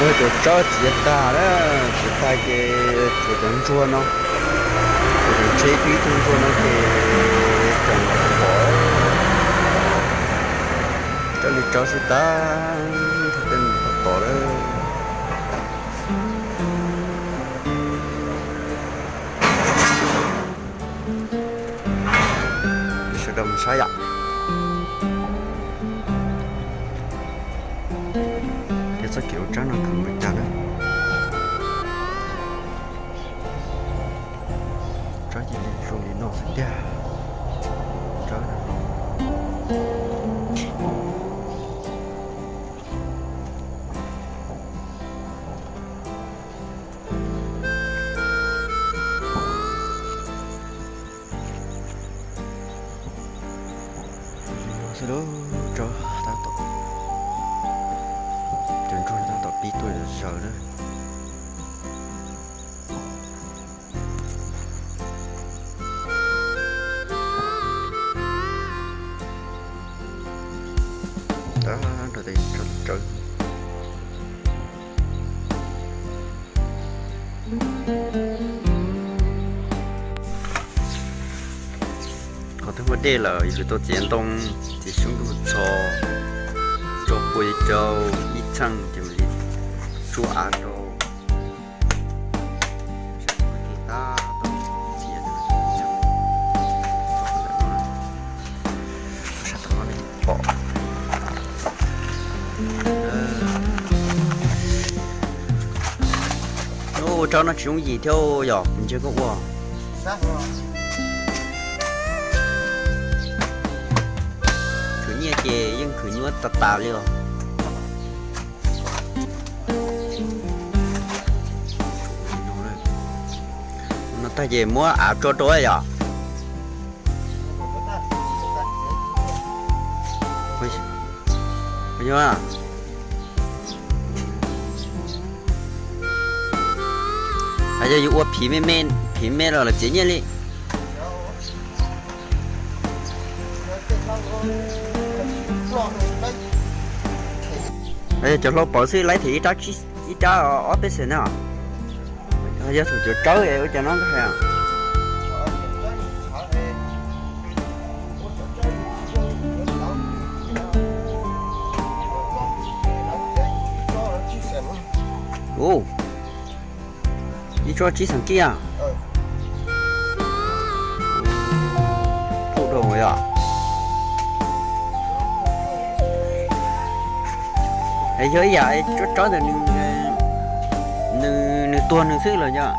Cov tsawb txiav tag na, txiav tag ces tshuav cov ntsuag no, tshuav cov ntsuag, ib tug ntsuag no ces tseem pom, tsawb li tsawb xwb tag, tej no pom tom lawm. Sawv daws mus saib yom. Ces txoj kev ua tsawb no khwv npaum cas na. Tsawb cia li zoo li no xwb tiag. Tsawb no. Xwb lub tsawb tab tom, cov ntsuag tab tom pib tuaj zom zaws na. Tab nrog tes tsawb. Qhov twg muaj dej lawm yus tau txiav ntoo, txiav xyoob ntuj txho, tso pua rau ib txheej ces mam li tsuab av rau. Pom. Ua tsawb no tsis yooj yim thiab yom, kuv ntsia koj ua. Khwv nyiaj ces yeej khwv nyuaj tas tas li os. No tag ces muab av tso rau yom. Yog, yog yus ua phiv me me, phiv me los lawm txiav nyiaj li. Cov hlau pawv xwb laib them ib rab ob peb xees na. Yog thaum cov tsawb es ua cas no hais. Ub, ib tsob tsib xees kib a. Pub rau yom. Es yog ib yam tsob tsawb ntawd, nws, nws tuag nws xwb los yog.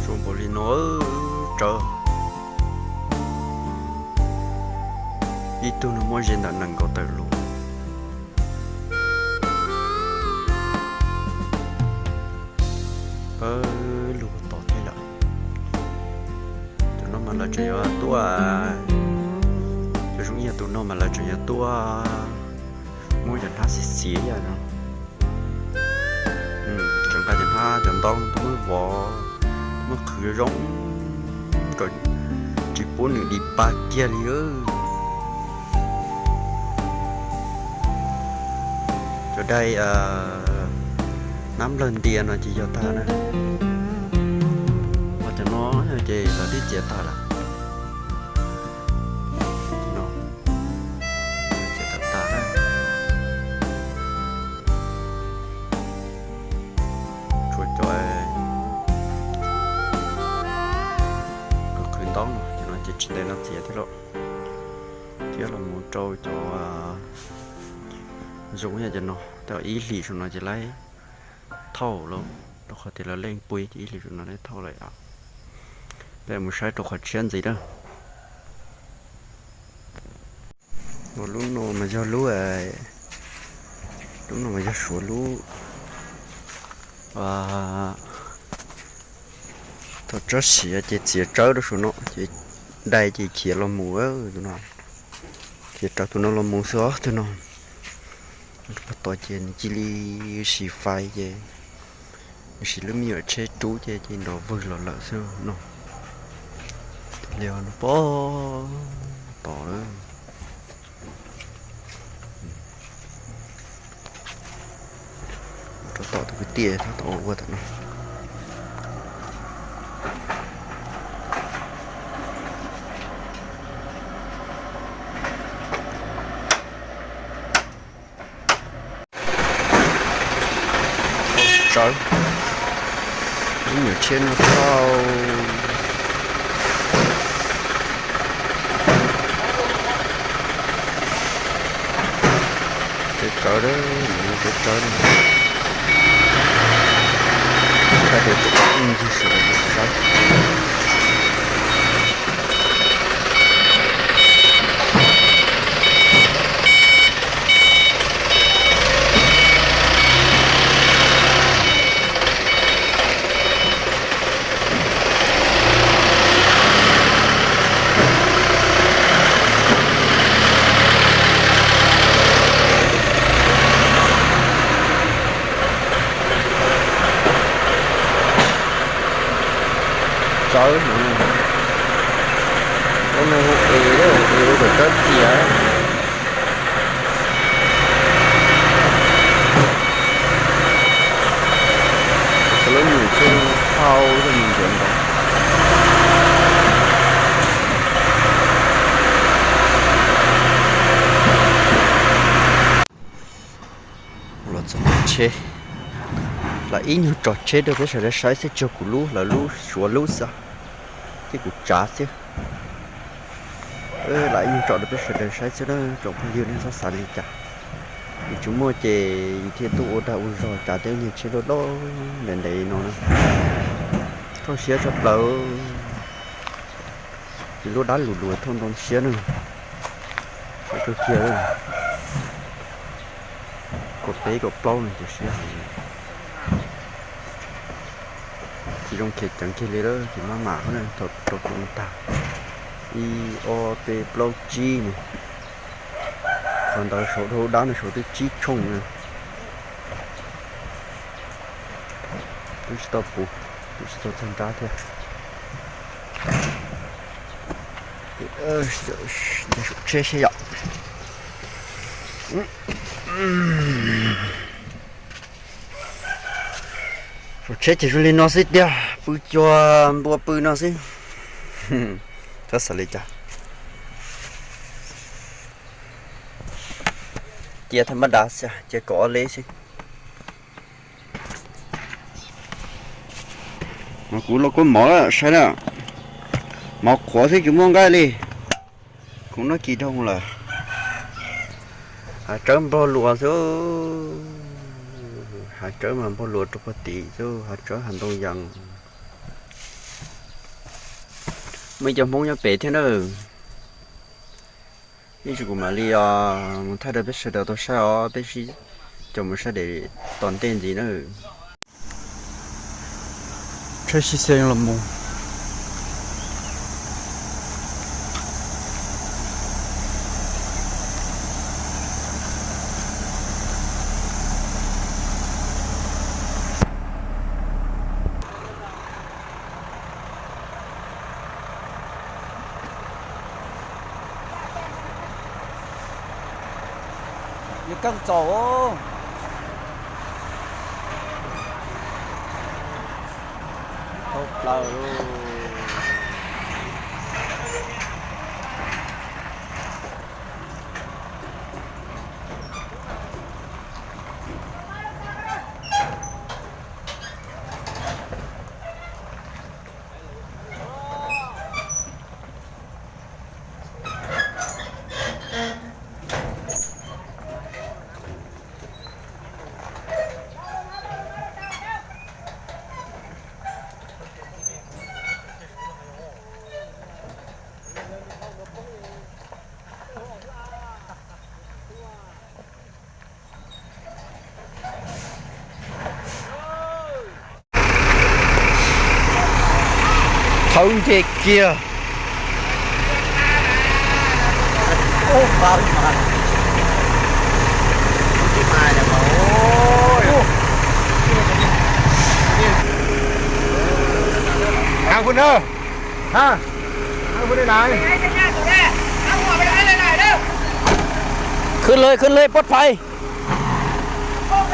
Zoo npaum li no tsawb. Ib tug no muaj ze ntawm nees nkaum tawm lus. Pawg lug tod thiab yom. Tus no mas lawv tseem yuav tuaj, cov zoo ib yam tus no mas lawv tseem yuav tuaj muab cov hnab xiav xiav yam no. Tseem nqa cov hnab cov ntaub tuaj muab vov, muab qhwv zoo kom tsis pub nws dim pa kiag li. Cov dai hnab nplawg ntias no ces yog tag na. Ho cov no ces lawv twb txiav tag lawm. Txiav tag tag na. Tshuav cov qhwv ntaub no, cov no ces tsis ntev no txiav thiab lauj. Thiab los mus rau cov zoo yam cov no, cov ib hlis saum no ces laib thauj lawm, rau qhov tias lawv leej pua ces ib hlis no lawv thauj lawm os. Peb mus saib rau qhov tshiab ntxiv na. Lub no mas yog lub, lub no mas yog Suav lub. Thaum tsawb siav ces txiav tsawb rau saum no ces dai ces khiav los mus, tus no, khiav raws tus no los mus xwb os tus no. Rau puag tod ces nws cia li sis fais ces nws siv lub me nyuam tsheb rub ces cia li nrov vwg los lawm xwb no. Li no puag tod lawm. Rau tom tus kwv tij tab tom ua tom no. Tsawv, lub nyuam tshiab no thauj. Tsawv tsawv, tsawv tsawv. Saib tus tus ncig saum saib. Tsawv no, lub no hu es, es ua kom tsawb txias. Xws lub nyuam tsheb hau rau mus ntawd ntawd. Los txog tsheb, lam ib nyuag tso tsheb rau peb sawv daws saib xwb, tsuas kuv lub, lawv lub, Suav lub xwb, thiab kuv tsav xwb. Lam ib nyuag tso rau peb sawv daws saib xwb na tsoom phooj ywg, nej txhob xav li cas. Yus tsis muaj ces yus thiaj tuaj ua dag ua zog tsav tej nyuag tsheb loj loj ntev ntev no na. Thooj siab tshaj plaws. Ces lub dab lus luas thooj ntoo siab na. Kawg kiag li. Kaum peb kaum plaub no ces siab heev. Tsis zoo khiav ceev kiag li lawm ces maj mam thaum rau kuv tag. Ib ob peb plaub tsib ne. Qhov ntawd saum dhau dab no saum twb tsib tshooj na. Twb tsis tau puv, twb tsis tau txog nrab thiab. Saum tsheb seb yom. Saum tsheb ces zoo li no xwb tiag, pw cuag npua pw no xwb. Txhob xav li cas. Cia thaj mab dav xwb, cia kaum ob leb xwb. Kuv los kuj mov saib na, mov qhuav xwb tsis muaj nqaij li. Kuv noj kis doog lawm. Hav tsawb npog luas xwb, hav tsawb mas npog luas rau puag tim xwb, hav tsawb hav ntoo yees. Muaj ib co Hmoob nyob pem thiab na. Ib tsam kuv mam li mus thaij rau peb sawv daws tau saib os, peb sib caum mus saib daim tom ntej ntxiv na. Tsheb sib xeev los mus. Nws keej txaus dhau plaws. Hauv nce kiag. Hang phu na. Ha. Hang phu na. Khwv lawm, khwv lawm, pov phais. Khwv,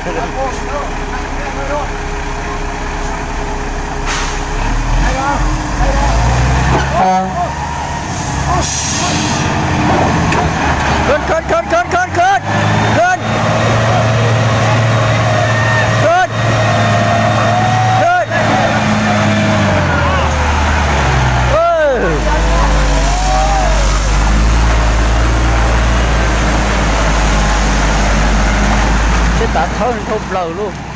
khwv, khwv, khwv, khwv, khwv. Khwv. Khwv. Seb tav thawb dhau plaws lauj.